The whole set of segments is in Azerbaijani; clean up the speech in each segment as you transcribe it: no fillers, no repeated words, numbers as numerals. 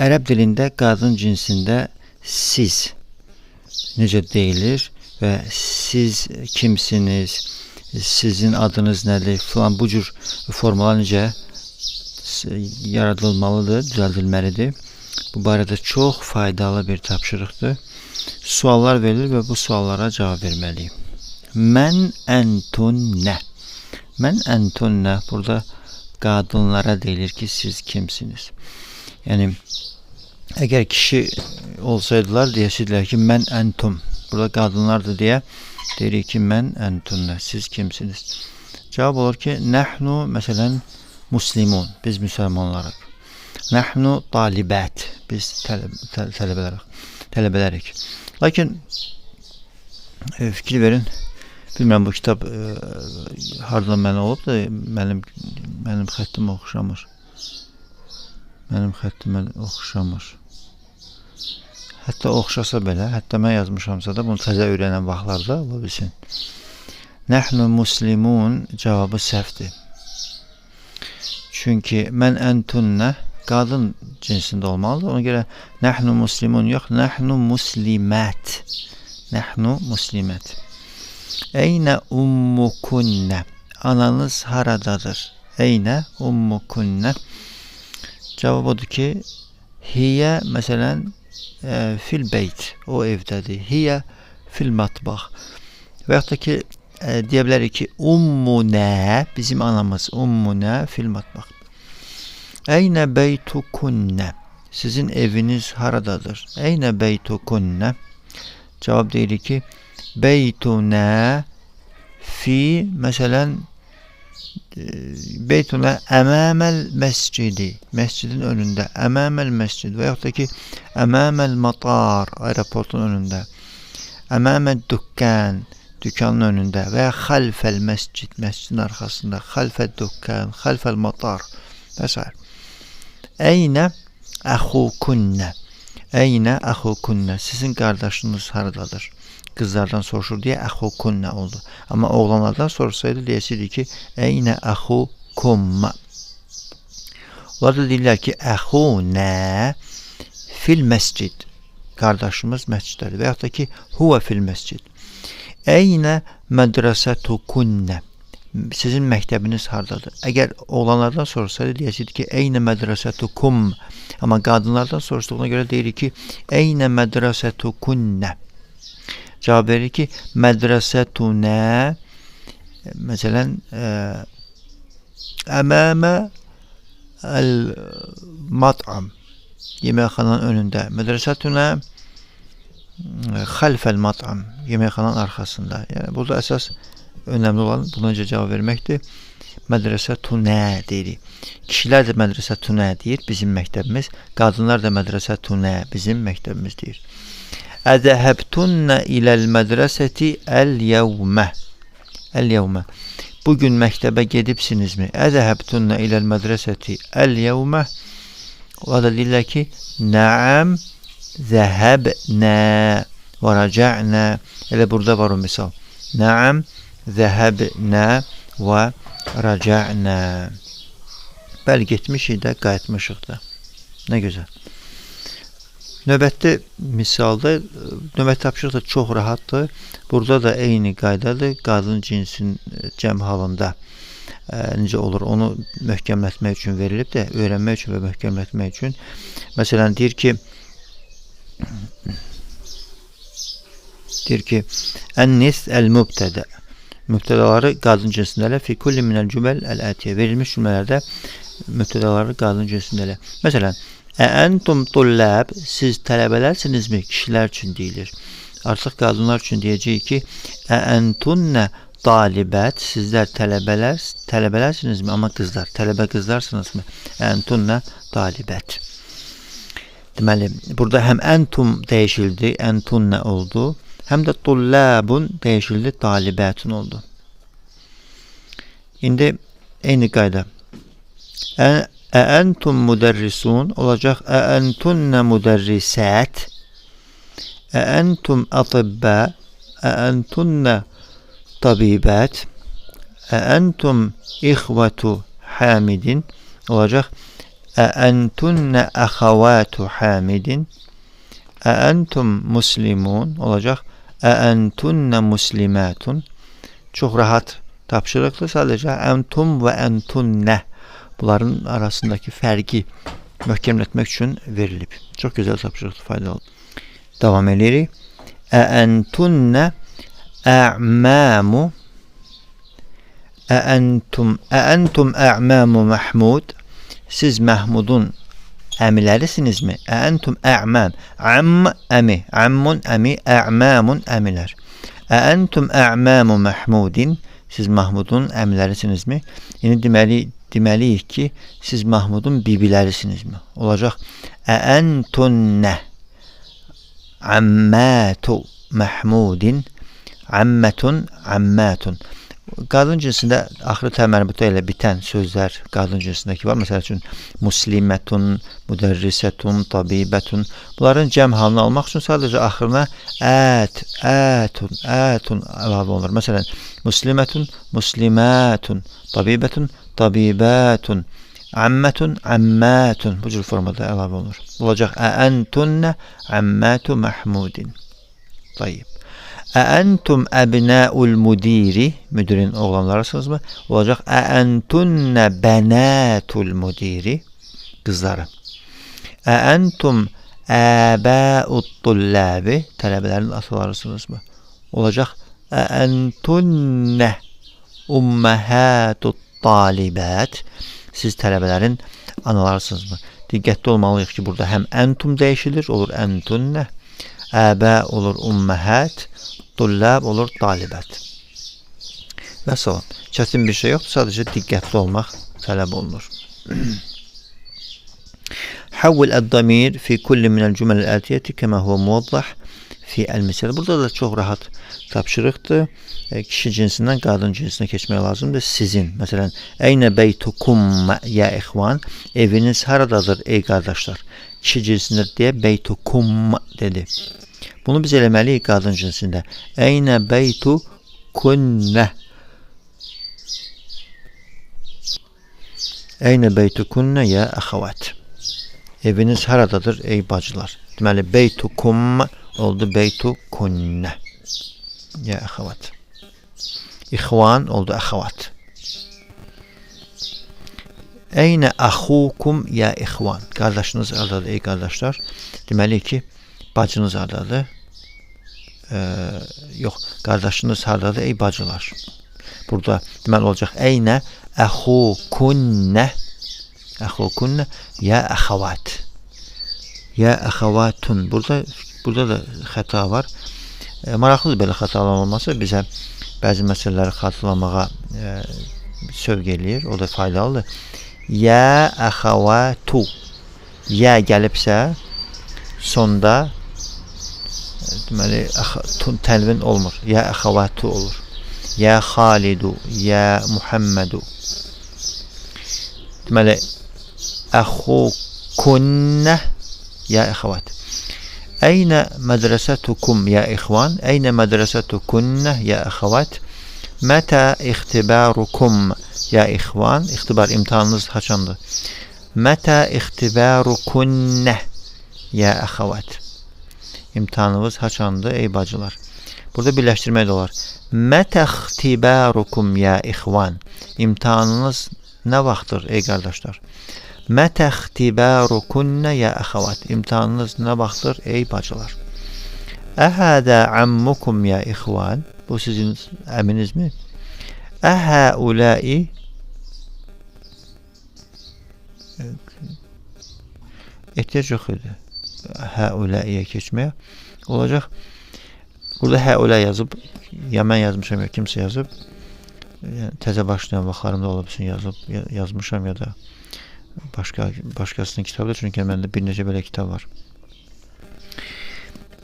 Ərəb dilində qadın cinsində siz necə deyilir və siz kimsiniz, sizin adınız nədir filan bu cür formalar necə yaradılmalıdır, düzəldilməlidir. Bu barədə çox faydalı bir tapşırıqdır. Suallar verilir və bu suallara cavab verməliyik. Mən entunnə. Mən entunnə burada qadınlara deyilir ki, siz kimsiniz? Yəni əgər kişi olsaydılar deyəsirdilər ki, mən entum. Burada qadınlardır deyə deyirik ki, mən entunnə. Siz kimsiniz? Cavab olur ki, nəhnu məsələn muslimun. Biz müsəlmanlarıq. Nəhnu talibət. Biz tələbələrik. Tələbələrik. Lakin fikir verin. Bilmirəm bu kitab hardan mənə olub da mənim xəttimə oxşamır. Mənim xəttimə oxşamır. Hətta oxşasa belə, hətta mən yazmışamsa da bunu təzə öyrənən vaxtlarda ola bilsin. Nəhnu muslimun cavabı səhvdir. Çünki mən entunnə qadın cinsində olmalıdır. Ona görə nəhnu muslimun yox, nəhnu muslimət. Nəhnu muslimət. Eynə ummukunnə. Ananız haradadır? Eynə ummukunnə. Cavab odur ki, hiyə məsələn fil beyt, o evdədir. Hiyə fil matbax. Və yaxud da ki, deyə bilərik ki, ummunə, bizim anamız ummunə fil matbax. Eynə beytukunnə. Sizin eviniz haradadır? Eynə beytukunnə. Cavab deyirik ki, beytunə fi məsələn beytunə əməməl məscidi, məscidin önündə, əməməl məscid və yaxud da ki, əməməl matar, aeroportun önündə, əməməl dükkan, dükanın önündə və ya xalfəl məscid, məscidin arxasında, xalfəl dükkan, xalfəl matar və s. Eynə əxukunnə. Eynə əxukunnə. Sizin qardaşınız haradadır? Qızlardan soruşur deyə əxukunnə oldu. Amma oğlanlardan soruşsaydı deyəsiydi ki, eynə əxukum. Onlar da deyirlər ki, əxunə fil məscid. Qardaşımız məsciddədir. Və yaxud da ki, huvə fil məscid. Eynə mədrəsətukunnə. Sizin məktəbiniz hardadır? Əgər oğlanlardan soruşsaydı deyəsiydi ki, eynə mədrəsətukum. Amma qadınlardan soruşduğuna görə deyirik ki, eynə mədrəsətukunnə. Cavab verir ki, mədrəsətunə məsələn əməmə əl-mat'am, yeməkxananın önündə. Mədrəsətunə xəlfəl mat'am, yeməkxananın arxasında. Yəni burada əsas önəmli olan buna necə cavab verməkdir. Mədrəsətunə deyirik. Kişilər də mədrəsətunə deyir, bizim məktəbimiz. Qadınlar da mədrəsətunə, bizim məktəbimiz deyir. Əzəhəbtunnə iləl mədrəsəti əl-yevmə. Əl-yevmə. Bugün məktəbə gedibsinizmi? Əzəhəbtunnə iləl mədrəsəti əl-yevmə. Onlar da deyirlər ki, nəam zəhəbnə və rəcə'nə. Elə burada var o misal. Nəam zəhəbnə və rəcə'nə. Bəli, getmişik də, qayıtmışıq da. Nə gözəl. Növbəti misalda, növbəti tapşırıq da çox rahatdır. Burada da eyni qaydadır. Qadın cinsinin cəm halında necə olur, onu möhkəmlətmək üçün verilib də, öyrənmək üçün və möhkəmlətmək üçün. Məsələn, deyir ki, ənnis əl-mübtədə. Mübtədaları qadın cinsində elə fi kulli minəl cüməl əl-ətiyə. Verilmiş cümlələrdə mübtədaları qadın cinsində elə. Məsələn, Əntum tullab, siz tələbələrsinizmi? Kişilər üçün deyilir. Artıq qadınlar üçün deyəcəyik ki, Əntunnə talibət, sizlər tələbələrsinizmi? Amma qızlar, tələbə qızlarsınızmı? Əntunnə talibət. Deməli, burada həm əntum dəyişildi, əntunnə oldu, həm də tullabun dəyişildi, talibətun oldu. İndi eyni qayda. Əəntum müdərrisun olacaq. Əəntunnə müdərrisət. Əəntum atibbə. Əəntunnə tabibət. Əəntum ixvətu Hamidin olacaq. Əəntunnə əxavatu Hamidin. Əəntum muslimun olacaq. Əəntunnə muslimatun. Çox rahat tapşırıqdır. Sadəcə entum və entunnə bunların arasındakı fərqi möhkəmlətmək üçün verilib. Çox gözəl tapşırıqdır, faydalı. Davam edirik. Əəntunnə ə'mamu. Əəntum ə'mamu Mahmud. Siz Mahmudun əmilərisinizmi? Əəntum ə'mam. Amm əmi, ammun əmi, ə'mamun əmilər. Əəntum ə'mamu Mahmudin. Siz Mahmudun əmilərisinizmi? İndi deməliyik ki, siz Mahmudun bibilərisinizmi? Olacaq əəntunnə ammatu Mahmudin. Ammetun, ammatun. Qadın cinsində axırı tə mərbutə ilə bitən sözlər qadın cinsindəki var. Məsəl üçün muslimətun, müdərrisətun, tabibətun. Bunların cəm halını almaq üçün sadəcə axırına ət, ətun, ətun əlavə olunur. Məsələn, muslimətun, muslimətun, tabibətun, tabibətun, ammətun, ammatun. Bu cür formada əlavə olunur. Olacaq əəntunnə ammatu Mahmudin. Tayyib. Əəntum əbnəul müdiri, müdirin oğlanlarısınızmı? Olacaq əəntunnə bənatul müdiri, qızları. Əəntum əbəut tullabi, tələbələrin atalarısınızmı? Olacaq əəntunnə umməhatut talibət, siz tələbələrin analarısınızmı? Diqqətli olmalıyıq ki, burada həm entum dəyişilir, olur entunnə, əbə olur umməhət, tullab olur talibət. Və salam. Çətin bir şey yoxdur, sadəcə diqqətli olmaq tələb olunur. Havvil əd-damir fi kulli minəl cüməl ətiyəti kəmə huvə muvaddah fi əl-misal. Burada da çox rahat tapşırıqdır. Kişi cinsindən qadın cinsinə keçmək lazımdır. Sizin. Məsələn, əynə beytukum ya ixvan. Eviniz haradadır ey qardaşlar? Kişi cinsində deyə beytukum dedi. Bunu biz eləməliyik qadın cinsində. Əynə beytu künnə. Əynə beytu künnə ya əxəvat. Eviniz haradadır ey bacılar? Deməli, beytukum oldu beytu künnə. Ya əxəvat. İxvan oldu əxəvat. Əynə əxukum ya ixvan. Qardaşınız haradadır ey qardaşlar? Deməli ki, bacınız haradadır? Yox, qardaşınız haradadır ey bacılar? Burada deməli olacaq əynə əxukunnə. Əxukunnə ya əxəvat. Ya əxəvatun. Burada da xəta var. Maraqlıdır belə xətaların olması bizə bəzi məsələləri xatırlamağa sövq eləyir. O da faydalıdır. Ya əxəvatu. Ya gəlibsə sonda deməli tənvin olmur. Ya əxəvatu olur. Ya Xalidu, ya Muhammedu. Deməli əxukunnə ya əxəvat. Əynə mədrəsətukum ya ixvan? Əynə mədrəsətukunnə ya əxəvat? Mətə ixtibarukum ya ixvan? İxtibar imtahanınız haçandır? Mətə ixtibarukunnə ya əxəvat? İmtahanınız haçandır ey bacılar? Burada birləşdirmək də olar. Mətə ixtibarukum ya ixvan? İmtahanınız nə vaxtdır ey qardaşlar? Mətə ixtibarukunnə ya əxəvat? İmtahanınız nə vaxtdır ey bacılar? Əhədə ammukum ya ixvan? Bu sizin əminizmi? Əhəulai ehtiyac yox idi. Həulaiyə keçməyə olacaq. Burada həulə yazıb, ya mən yazmışam, ya kimsə yazıb. Yəni, təzə başlayan vaxtlarımda ola bilsin yazıb, yazmışam ya da başqasının kitabıdır. Çünki məndə bir neçə belə kitab var.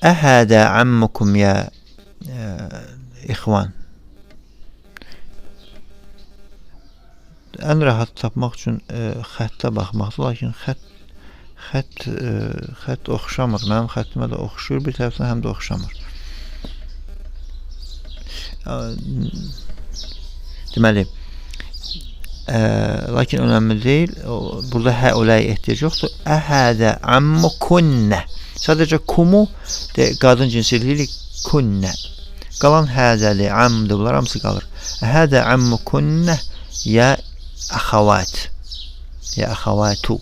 Əhədə ammukum ya ixvan. Ən rahat tapmaq üçün xəttə baxmaqdır. Lakin xətt oxşamır. Mənim xəttimə də oxşuyur, bir tərəfdən həm də oxşamır. Deməli, Lakin önəmli deyil. Burada həuləyə ehtiyac yoxdur. Əhədə ammukunne. Sadəcə kumu qadın cinsi eləyirik kunne. Qalan həzəli, amdır. Bunlar hamısı qalır. Əhədə ammukunne ya əxəvat. Ya əxəvatu.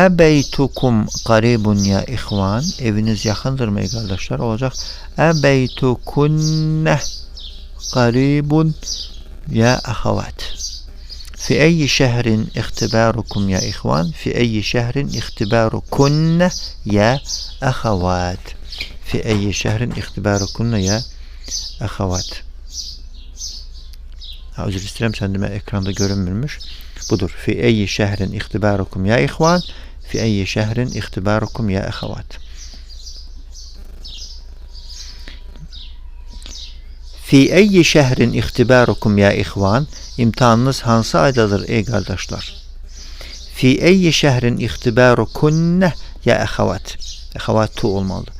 Əbeytukum qaribun ya ixvan. Eviniz yaxındırmı ey qardaşlar? Olacaq. Əbeytukunne qaribun ya əxəvat. Fi eyyi şəhrin ixtibarukum ya ixvan. Fi eyyi şəhrin ixtibarukunne ya əxəvat. Fi eyyi şəhrin ixtibarukunne ya əxəvat. Üzr istəyirəm, sən demə ekranda görünmürmüş. Budur. Fi eyyi şəhrin ixtibarukum ya ixvan. Fi eyyi şəhrin ixtibarukum ya əxəvat. Fi eyyi şəhrin ixtibarukum ya ixvan. İmtihanınız hansı aydadır ey qardaşlar? Fi eyyi şəhrin ixtibarukunne ya əxəvat. Əxəvat tu olmalıdır.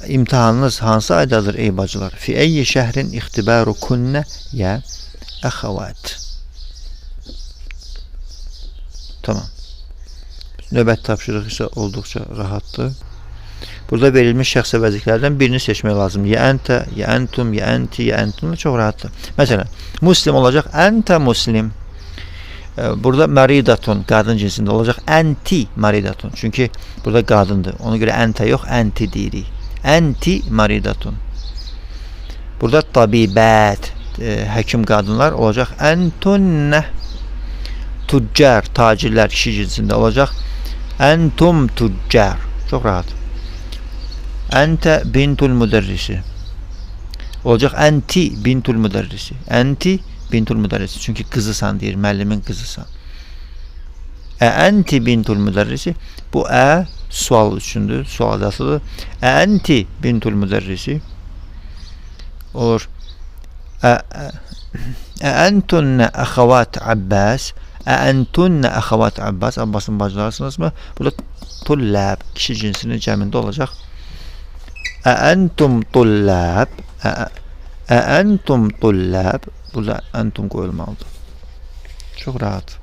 İmtihanınız hansı aydadır ey bacılar? Fi eyyi şəhrin ixtibarukunne ya əxəvat. Tamam. Növbəti tapşırıq isə olduqca rahatdır. Burada verilmiş şəxs əvəzliklərdən birini seçmək lazımdır. Ya ente, ya entum, ya enti, ya entum. Çox rahatdır. Məsələn, muslim olacaq. Ente muslim. Burada maridatun qadın cinsində olacaq. Enti maridatun. Çünki burada qadındır. Ona görə ente yox, enti deyirik. Enti maridatun. Burada tabibət, həkim qadınlar olacaq. Entunne. Tüccar, tacirlər kişi cinsində olacaq. Entum tüccar. Çox rahat. Ente bintul müderrisi. Olacaq enti bintul müderrisi. Enti bintul müderrisi. Çünki qızısan deyir, müəllimin qızısan. Enti bintul müderrisi. Bu sual üçündür, sual adatıdır. Enti bintul müderrisi. Olur. Entunne əxəvat Abbas. Entunne əxəvat Abbas. Abbasın bacılarısınız mı? Burada tullab kişi cinsinin cəmində olacaq. Entum tullab. Entum tullab. Burada entum qoyulmalıdır. Çox rahat.